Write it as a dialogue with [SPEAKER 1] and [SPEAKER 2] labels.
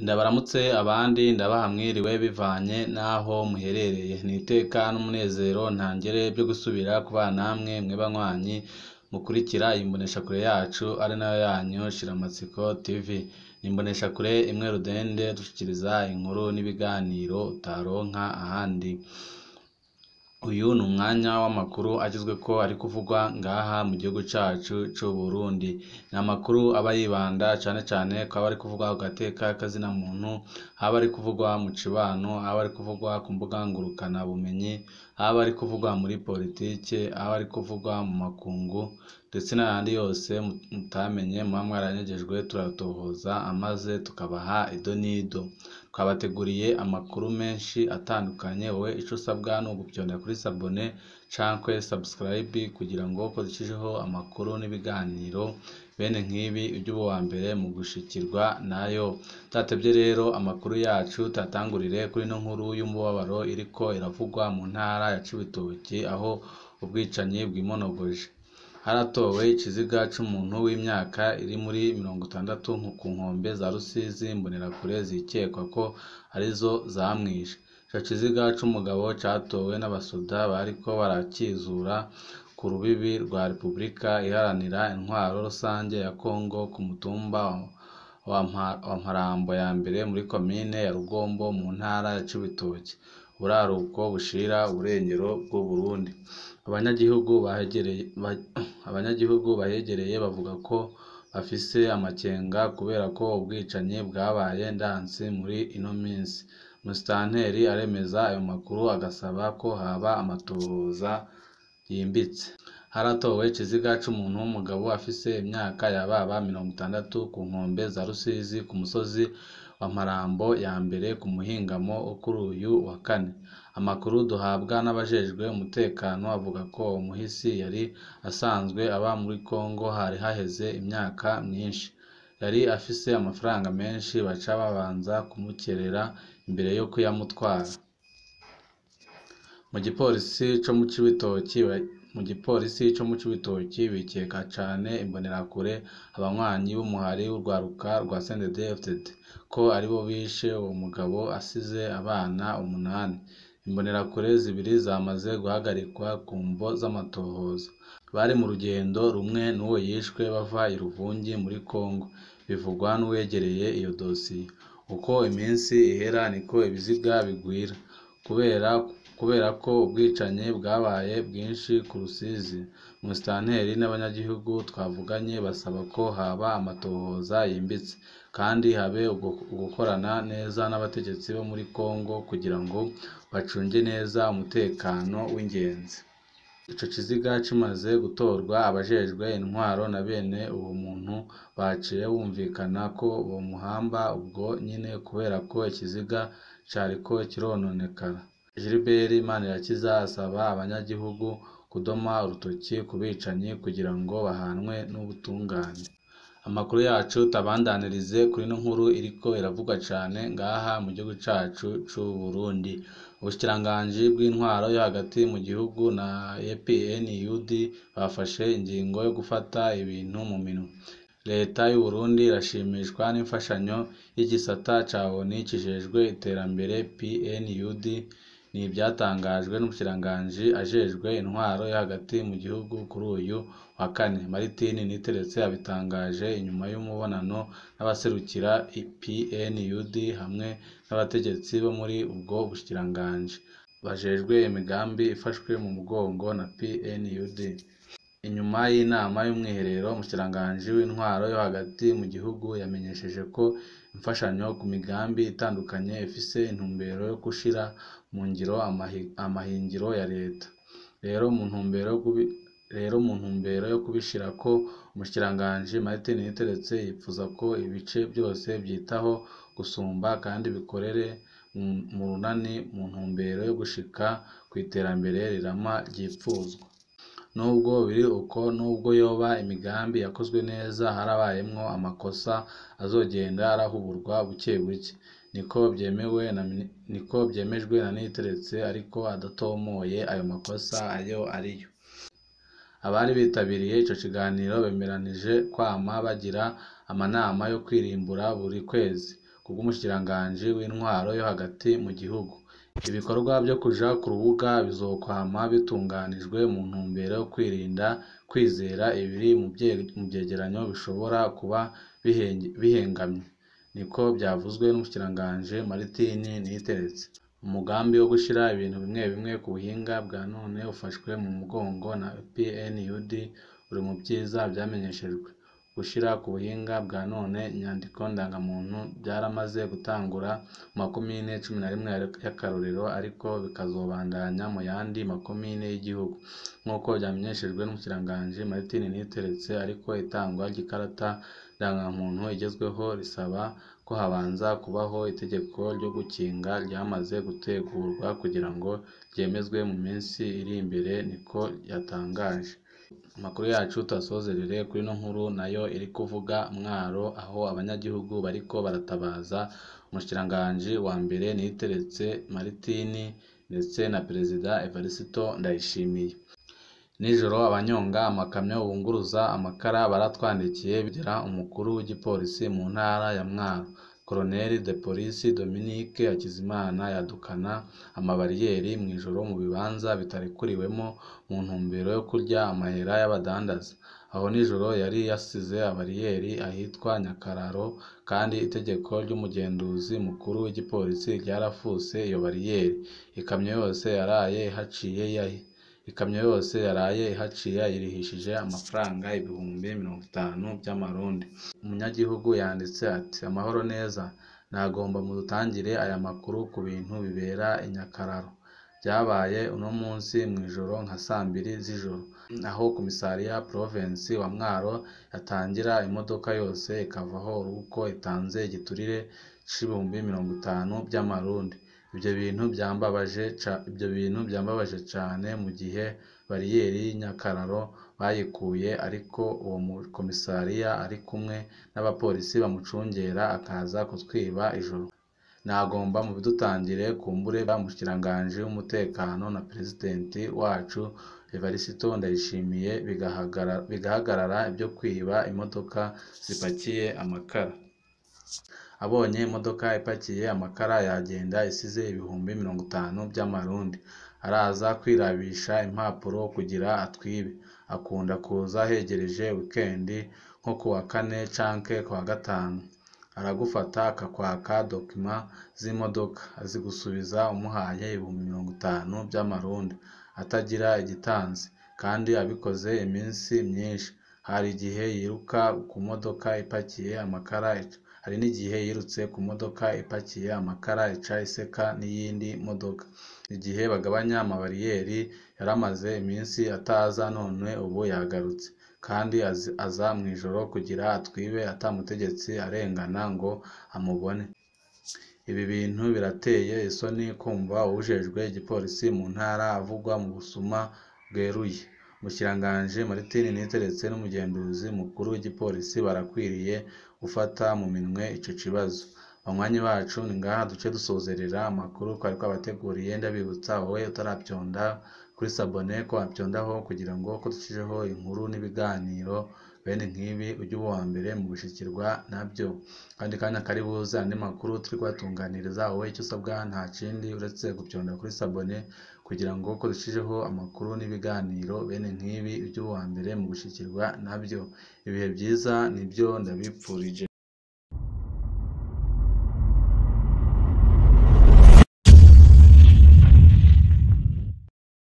[SPEAKER 1] Ndabaramutse abandi ndabaha mwiriwe bivanye n'aho muherereye. Ni iteka n'umunezero ntangere byo gusubira kubana namwe mwe banywanyi mukurikira iyi mboneshakure yacu ari nayo yanyu Shiramatsiko TV. Ni imboneshakure imwe rudende dushikiriza inkuru n'ibiganiro utaronka ahandi. Uyu ni umwanya w'amakuru agezweko ari kuvugwa ngaha mu gihugu cacu c'Uburundi. Ni amakuru aba yibanda cane cane kw'aba ari kuvugwa ku gateka k'azina muntu, aba ari kuvugwa mu cibano, aba ari kuvugwa ku mbuga ngurukanabumenyi, aba ari kuvugwa muri politike, aba ari kuvugwa mu makungu, ndetse n'ayandi yose mutamenye muba mwaranyegejwe turayatohoza amaze tukabaha ido n'ido. Twabateguriye amakuru menshi atandukanye, wowe ico usabwa ni ugupyonda kuri sabone cankwe subscribe kugira ngo uko dushijeho amakuru n'ibiganiro bene nk'ibi ujye uba uwa mbere mu gushikirwa nayo. Tudatevye rero amakuru yacu tuyatangurire kuri ino nkuru y'umubabaro iriko iravugwa mu ntara ya Cibitoki aho ubwicanyi bwimonogoje. Haratowe ikiziga c'umuntu w'imyaka iri muri 60 ku nkombe za Rusizi imbonerakure zikekwa ko arizo zamwishe. Ico kiziga c'umugabo catowe n'abasoda bariko barakizura ku rubibi rwa Repubulika Iharanira Intwaro Rusange ya Kongo ku mutumba wa Mparambo ya mbere muri komine ya Rugombo mu ntara ya Cibitoke, uburaruko bushira uburengero bw'Uburundi. Abanyagihugu bahegereye bavuga ko bafise amakenga kubera ko ubwicanyi bwabaye ndansi muri ino minsi. Musitanteri aremeza ayo makuru agasaba ko haba amatohoza yimbitse. Haratowe ikiziga c'umuntu w'umugabo afise imyaka yababa 60 ku nkombe za Rusizi ku musozi wa Mparambo ya mbere ku muhingamo wo kuri uyu wa kane. Amakuru duhabwa n'abajejwe umutekano avuga ko umuhisi yari asanzwe aba muri Kongo hari haheze imyaka myinshi. Yari afise amafaranga menshi baca babanza kumukerera imbere yo kuyamutwara. Mu gipolisi co mu Cibitoki bikeka cane imbonerakure abanywanyi b'umuhari w'urwaruka rwa CNDD-FDD ko aribo bishe uwo mugabo asize abana 8. Imbonerakure zibiri zamaze guhagarikwa ku mvo z'amatohoza. Bari mu rugendo rumwe n'uwo yishwe bava i Ruvungi muri Kongo, bivugwa n'uwegereye iyo dosiye. Uko iminsi ihera niko ibiziga bigwira. Kubera ko ubwicanyi bwabaye bwinshi ku Rusizi, Musitanteri n'abanyagihugu twavuganye basaba ko haba amatohoza yimbitse, kandi habe ugukorana neza n'abategetsi bo muri Kongo kugira ngo bacunge neza umutekano w'ingenzi. Ico kiziga kimaze gutorwa, abajejwe intwaro na bene uwo muntu baciye bumvikana ko bomuhamba ubwo nyene kubera ko ikiziga cariko kirononekara. Gilbert Manirakiza asaba abanyagihugu kudoma urutoki ku bicanyi kugira ngo bahanwe n'ubutungane. Amakuru yacu tabandanirize kuri ino nkuru iriko iravugwa cane ngaha mu gihugu cacu c'Uburundi. Ubushikiranganji bw'intwaro yo hagati mu gihugu na EPNUD bafashe ingingo yo gufata ibintu mu minwe. Leta y'Uburundi irashimishwa n'imfashanyo y'igisata ca ONU kijejwe iterambere PNUD. Ni ivyatangajwe n'umushikiranganji ajejwe intwaro yo hagati mu gihugu kuri uyu wa kane. Martin Niteretse abitangaje inyuma y'umubonano n'abaserukira PNUD hamwe n'abategetsi bo muri ubwo bushikiranganji bajejwe imigambi ifashwe mu mugongo na PNUD. Inyuma y'inama y'umwiherero, umushikiranganji w'intwaro yo hagati mu gihugu yamenyesheje ko imfashanyo ku migambi itandukanye ifise intumbero yo gushira mu ngiro amahingiro ya leta. Rero mu ntumbero yo kubishirako, umushikiranganji Martin Niteretse yipfuza ko ibice vyose vyitaho gusumba kandi bikorere mu runani mu ntumbero yo gushika kw'iterambere rirama ryipfuzwa. Nubwo biri uko, nubwo yoba imigambi yakozwe neza, harabayemwo amakosa azogenda arahuburwa buke buke. Niko vyemejwe na Niteretse ariko adatomoye ayo makosa ayo ariyo. Abari bitabiriye ico kiganiro bemeranije kwama bagira amanama yo kwirimbura buri kwezi. Kubw'umushikiranganji w'intwaro yo hagati mu gihugu, ibikorwa vyo kuja ku rubuga bizokwama bitunganijwe mu ntumbero yo kwirinda kwizera ibiri mu vyegeranyo bishobora kuba bihengamye, niko vyavuzwe n'umushikiranganji Martin Niteretse. Umugambi wo gushira ibintu bimwe bimwe ku buhinga bwa none ufashwe mu mugongo na PNUD uri mu vyiza vyamenyeshejwe. Gushira ku buhinga bwa none inyandiko ndangamuntu vyaramaze gutangura mu makomine 11 y'akarorero, ariko bikazobandanya mu yandi makomine y'igihugu, nk'uko vyamenyeshejwe n'umushikiranganji Martin Niteretse. Ariko itangwa ry'ikarata ndangamuntu igezweho risaba ko habanza kubaho itegeko ryo gukinga ryamaze gutegurwa kugira ngo ryemezwe mu minsi iri imbere, niko yatangaje. Amakuru yacu tuyasozerere kuri ino nkuru nayo iri kuvuga Mwaro, aho abanyagihugu bariko baratabaza umushikiranganji wa mbere Niteretse Martin ndetse na Perezida Evariste Ndayishimiye. Nijoro abanyonga amakamyo bunguruza amakara baratwandikiye bigira umukuru w'igipolisi mu ntara ya Mwaro, Colonel de Police Dominique Hakizimana, yadukana amabariyeri mw'ijoro mu bibanza bitarekuriwemo mu ntumbero yo kurya amahera y'abadandaza. Aho nijoro yari yasize bariyeri ahitwa Nyakararo, kandi itegeko ry'umugenduzi mukuru w'igipolisi ryarafuse iyo bariyeri. Ikamyo yose yaraye ihaciye yayirihishije amafaranga 50,000 vy'amarundi. Umunyagihugu yanditse ati: "Amahoro neza, nagomba mudutangire aya makuru ku bintu bibera i Nyakararo. Vyabaye uno munsi mw'ijoro nka sambiri z'ijoro, aho komisariya provinsi wa Mwaro yatangira imodoka yose ikavaho uruko itanze igiturire c'50,000 vy'amarundi. Ivyo bintu vyambabaje cane mu gihe bariyeri y'Inyakararo bayikuye, ariko uwo mukomisariya ari kumwe n'abapolisi bamucungera akaza kutwiba ijoro. Nagomba mubidutangire kumbure umushikiranganji w'umutekano na Presidenti wacu Evariste Ndayishimiye bigahagarara ivyo kwiba imodoka zipakiye amakara. Abonye imodoka ipakiye amakara yagenda isize 50,000 vy'amarundi. Araza kwirabisha impapuro kugira atwibe. Akunda kuza hegereje weekend nko kuwa kane canke kuwa gatanu. Aragufata akakwaka documents z'imodoka, azigusubiza umuhaye 50,000 vy'amarundi atagira igitanze, kandi abikoze iminsi myinshi. Hari igihe yiruka ku modoka ipakiye amakara hari n'igihe yirutse ku modoka ipakiye amakara ica iseka n'iyindi modoka. Igihe bagabanya amabariyeri yaramaze iminsi ataza none ubu yagarutse, kandi aza mw'ijoro kugira atwibe ata mutegetsi arengana ngo amubone. Ibi bintu birateye isoni kumva uwujejwe igipolisi mu ntara avugwa mu busuma bweruye. Umushikiranganji Martin Niteretse n'umugenduzi mukuru w'igipolisi barakwiriye gufata mu minwe ico kibazo. Banywanyi bacu, ni ngaha duce dusozerera amakuru twari twabateguriye. Ndabibutsa wowe utaravyonda kuri sabone ko wapyondaho kugira ngo ko dushijeho inkuru n'ibiganiro bene nk'ibi ujye uba uwa mbere mu gushikirwa nabyo. Kandi kanya kari buze andi makuru turi kubatunganiriza, wowe icyo usabwa nta kindi uretse gupyonda kuri sabone kugira ngo ko dushijeho amakuru n'ibiganiro bene nk'ibi ujye uba uwa mbere mu gushikirwa nabyo. Ibihe byiza nibyo ndabipfurije.